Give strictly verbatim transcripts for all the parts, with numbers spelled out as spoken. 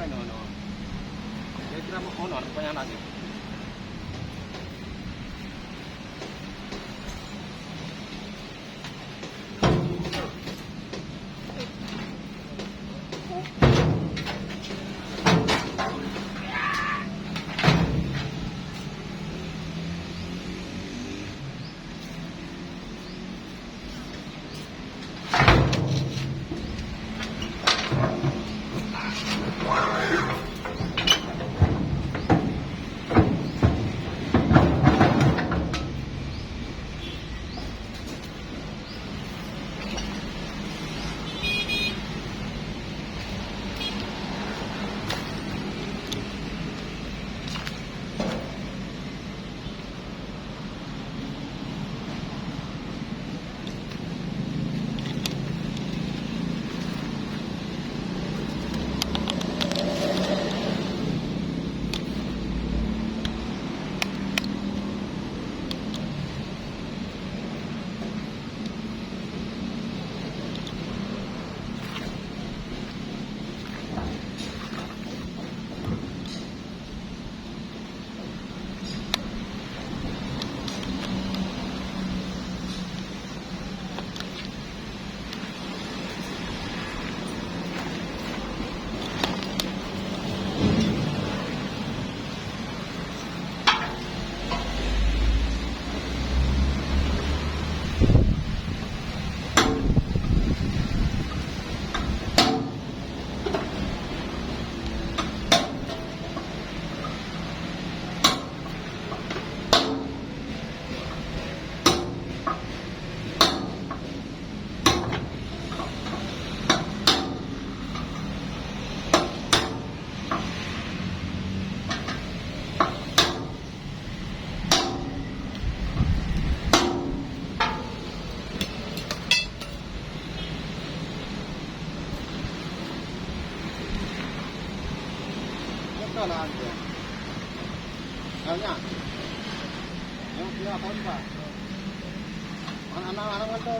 No, no. Saya kira mau honor, pokoknya anak ni. Betul lah, Anjay. Banyak. Yang punya apa, Pak? Anak-anak orang ada.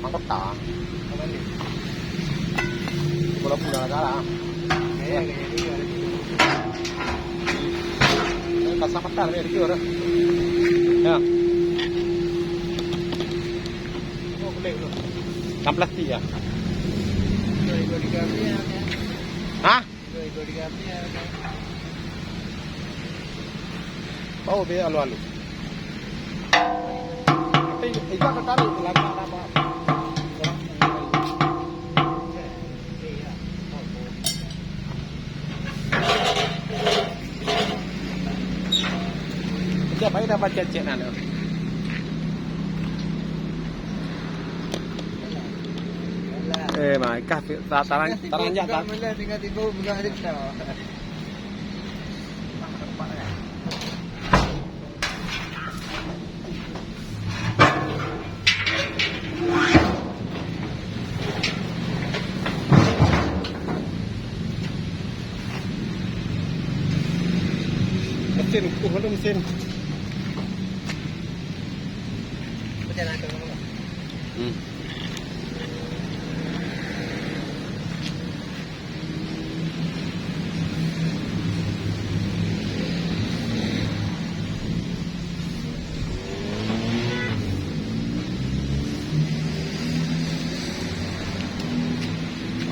Mahkota. Bola pula lah kalah. Ya. Kasar mata lebih jujur. Ya. Enam belas ya. Hah? Bau dia alu-alu. Tapi ikan tertarik, lama-lama. Setiap hari dapat cek-cek nak. Eh, mai kah tarang, tarang jak tak? Mesin, uh, ada mesin. Hmm.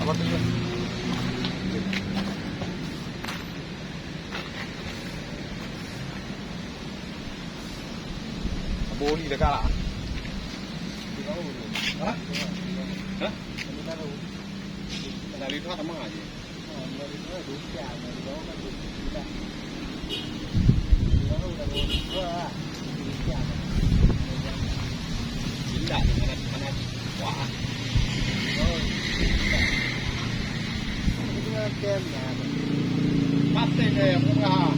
Apa tu? Boleh dah kalah. Hah? Hah? Nak lihat sama aja. Indak, mana, mana, wah. Maté ke, murah.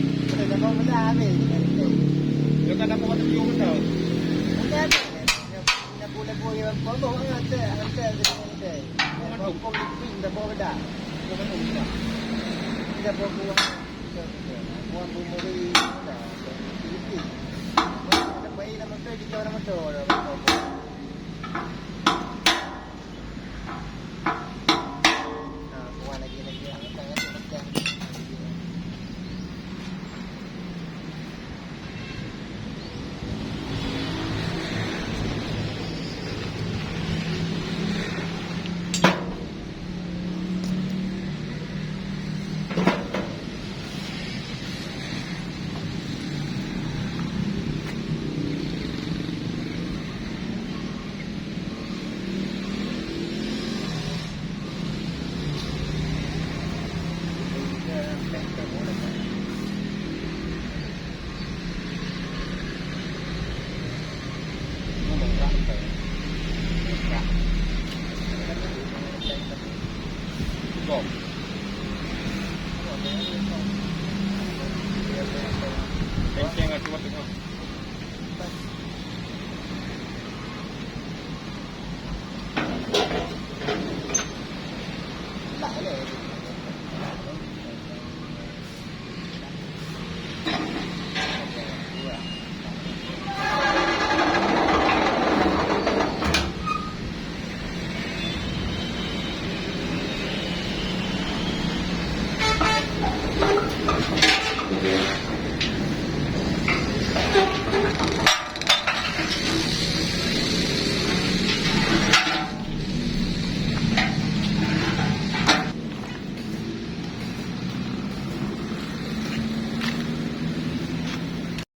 Dia kan dapat waktu jauh betul. Ada, ada. Nak boleh boh yang boh, boh, ada, ada, ada. Boh mandum. Boh, boh, boh, boh, boh. Boh mandum, dah. Dah boh, boh. Boh, boh, boh, boh. Dah, dah. Dah, dah. Dah, dah. Dah, dah.